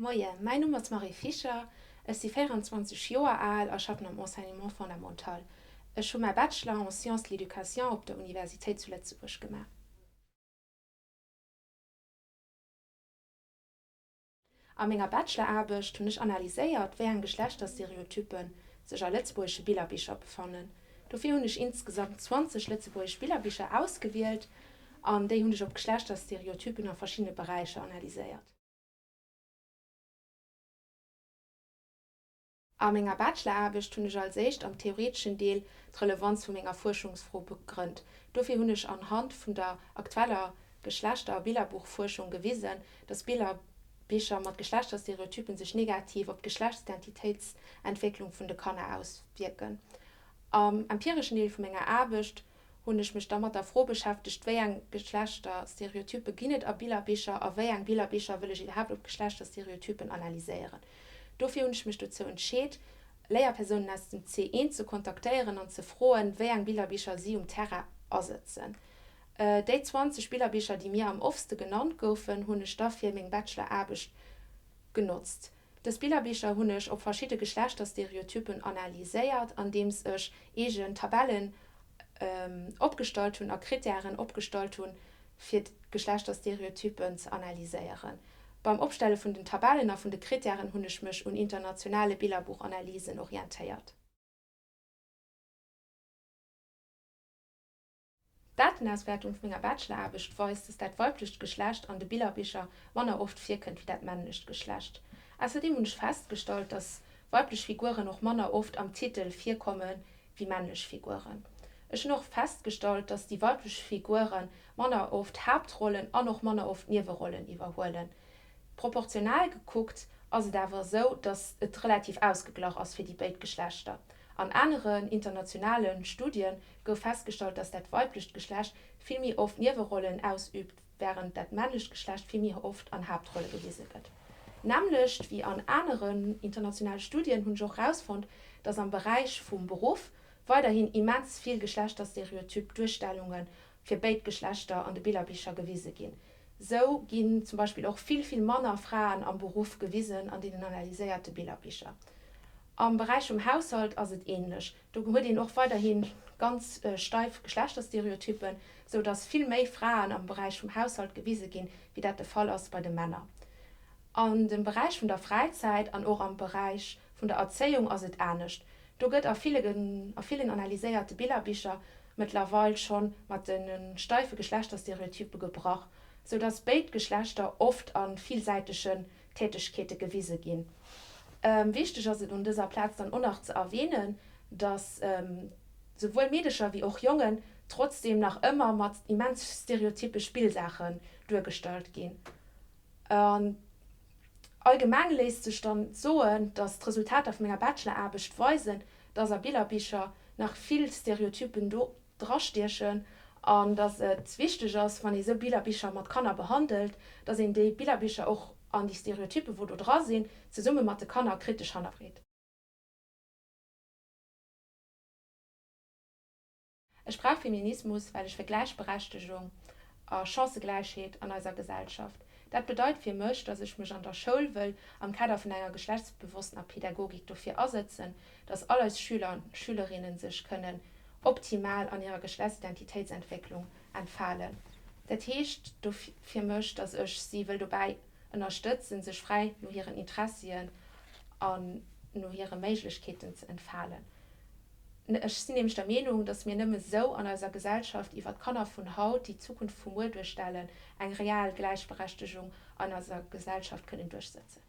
Moien, mäin Numm ass Marie Fischer, ech si 24 Joer al a schaffen am Enseignement fondamental. Ech hu mäi Bachelor en Sciences de l'éducation op der Universitéit zu Lëtzebuerg gemaach. A menger Bacheloraarbecht hunn ech analyséiert, wéi eng Geschlechterstereotyppe sech a lëtzebuergesche Billerbicher befannen. Dofir hunn ech insgesamt 20 lëtzebuergesch Billerbicher ausgewielt an déi hunn ech op Geschlechterstereotyppen a verschiddene Beräicher analyséiert. A menger Bacheloraarbecht hunn ech als éischt am theoreteschen Deel d'Relevanz vu menger Fuerschungsfro begrënnt. Dofir hunn ech anhand vun der aktueller Geschlechter a Billerbuchfuerschung gewisen, dass Billerbicher mat Geschlechterstereotypen sech negativ op d'Geschlechtsidentitéitsentwécklung vun de Kanner auswierken. Am empireschen Deel vu menger Aarbecht hunn ech mech da mat der Fro beschäftegt, wéi eng Geschlechterstereotype ginn et a Billerbicher a wéi eng Billerbicher wëll ech iwwerhaapt op Geschlechterstereotypen analyséieren. Dofir hunn ech mech dozou entscheet, Léierpersounen aus dem C1 ze kontaktéieren an ze froen, wéi eng Billerbicher si um Terrain asëtzen. Déi 20 Billerbicher, déi mir am oftste genannt goufen, hunn ech da fir meng Bacheloraarbecht genotzt. Dës Billerbicher hunn ech op verschidde Geschlechterstereotypen analyséiert, andeems ech eegen Tabellen opgestallt hunn a Krittären opgestallt hunn, fir d'Geschlechterstereotypen ze analyséieren. Beim Opstelle vun den Tabellen a vun de Krittären hunn ech mech un internationale Billerbuchanalysen orientéiert. D'Datenauswäertung vu menger Bacheloraarbecht weist, dass dat weiblecht Geschlecht an de Billerbicher manner oft virkënnt wéi dat männlecht Geschlecht. Ausserdeem hunn ech festgestallt, dass weiblech Figuren och manner oft am Titel virkomme wéi männlech Figuren. Ech hunn och festgestallt, dass déi weiblech Figure manner oft Haaptrollen an och manner oft Niewerollen iwwerhuelen. Proportional gekuckt ass et awer esou, dass et relativ ausgeglach ass fir déi béid Geschlechter. An aneren internationale Studie gouf festgestallt, dass dat weiblecht Geschlecht vill méi oft Niewerollen ausüübt, wärend dat männlecht Geschlecht vill méi oft an Haaptrolle gewise gëtt. Nämmlecht wéi an aneren internationale Studien hunn ech och rausfonnt, dass am Beräich vum Beruff weiderhin immens vill geschlechterstereotyp Duerstellunge fir béid Geschlechter an de Billerbicher gewise ginn. Sou ginn zum Beispill och vill, vill manner Fraen am Beruff gewisen an deenen analyséierte Billerbicher. Am Beräich vum Haushalt ass et änlech. Do huet een och weiderhi ganz steif Geschlechterstereotypen, sou datt vill méi Fraen am Beräich vum Haushalt gewise ginn, wéi dat de Fall ass bei de Männer. An dem Beräich vun der Fräizäit an och am Beräich vun der Erzéiung ass et anescht. Do gëtt a ville a villen analyséierte Billerbicher mëttlerweil scho mat de steife Geschlechterstereotype gebrach, sou datt béid Geschlechter oft a villsäitegen Tätegkeete gewise ginn. Wichteg ass et un dëser Plaz dann och nach ze erwähnen, datt souwuel Meedecher wéi och Jongen trotzdeem nach ëmmer mat immens stereotyppe Spillsaachen duergestallt ginn. An allgemeng léisst sech dann soen, datt d'Resultater vu menger Bacheloraarbecht weisen, datt a Billerbicher nach vill Stereotyppen do drastiechen an datt et wichteg ass, wann ee sou Billerbicher mat Kanner behandelt, datt een déi Billerbicher och an déi Stereotyppen, wou do dra sinn, zesumme mat de Kanner kritesch hannerfreet. Ech brauch Feminismus, well ech fir Gläichberechtegung a Chancëgläichheet an eiser Gesellschaft. Dat bedeit fir mech, dass ech mech an der Schoul wëll am Kader vun enger geschlechtsbewosstener Pädagogik dofir asëtzen, dass all eis Schüler an Schülerinnen sech kënnen optimal an hirer Geschlechtsidentitéitsentwécklung entfalen. Dat heescht fir mech, dass ech si wëll dobäi ënnerstëtzen, sech fräi no hiren Interessien an no hire Méiglechkeeten ze entfalen. Ech sinn nämlech der Meenung, dass mir nëmme sou an eiser Gesellschaft iwwer d'Kanner vun haut, déi d'Zukunft vu muer duerstellen, eng real Gläichberechtegung an eiser Gesellschaft kënnen duerchsëtzen.